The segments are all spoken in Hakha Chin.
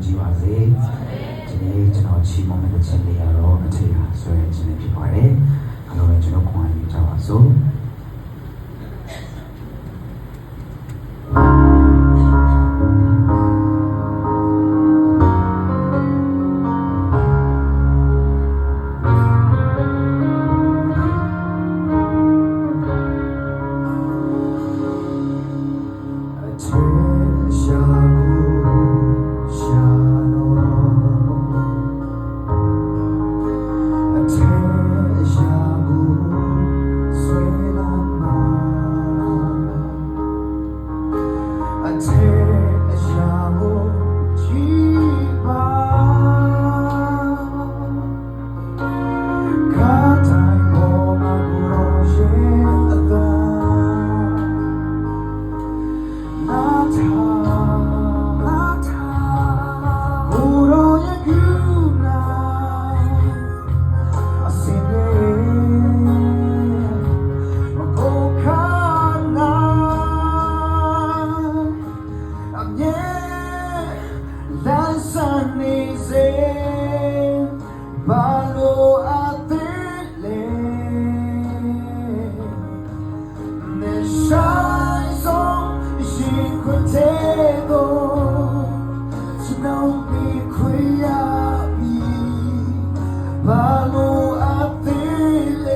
ကြည်ပါစေဒီနေ့ကျွန်တော်ချီးမွမ်းမယ့်သချင်းလေးကတော့အထေဟာဆိုတဲ့ခြင်းလေးဖြစ်ပါတယ်အားလုံးပဲကျွန်တော်ခွန်အားယူကြပါစို့အထေရှာကိုရှာတော့အထေရှာကိုဆွေလာမှာအထေရှာကိုကြည့်ပါခါတိုင်းပေါ်မှာကိုရောရဲ့အသာ Balo atile.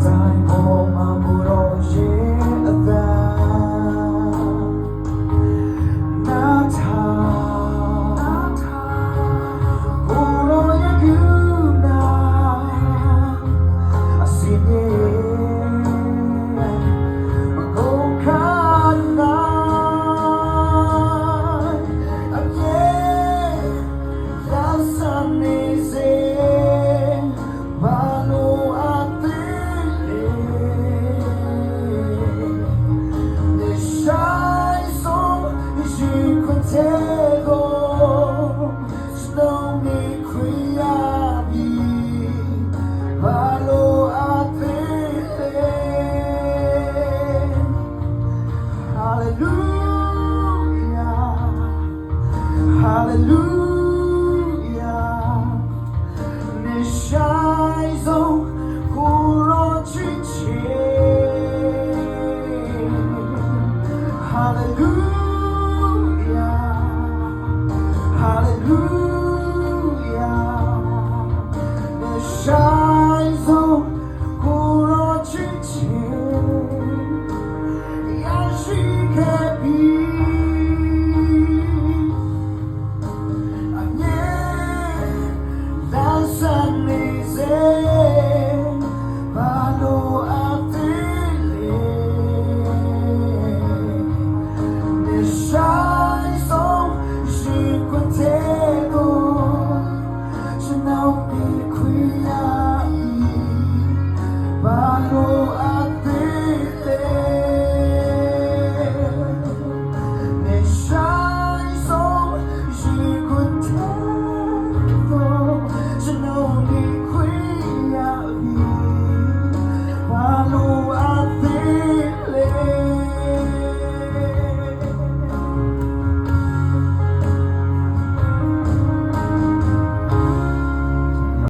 တိုင်းပေါ်မှာဘူရောရဲ့အသာနာထာကိုရောရဲ့ကူနာအစင်းရဲ့ကိုခါနာအပြေလာစနေ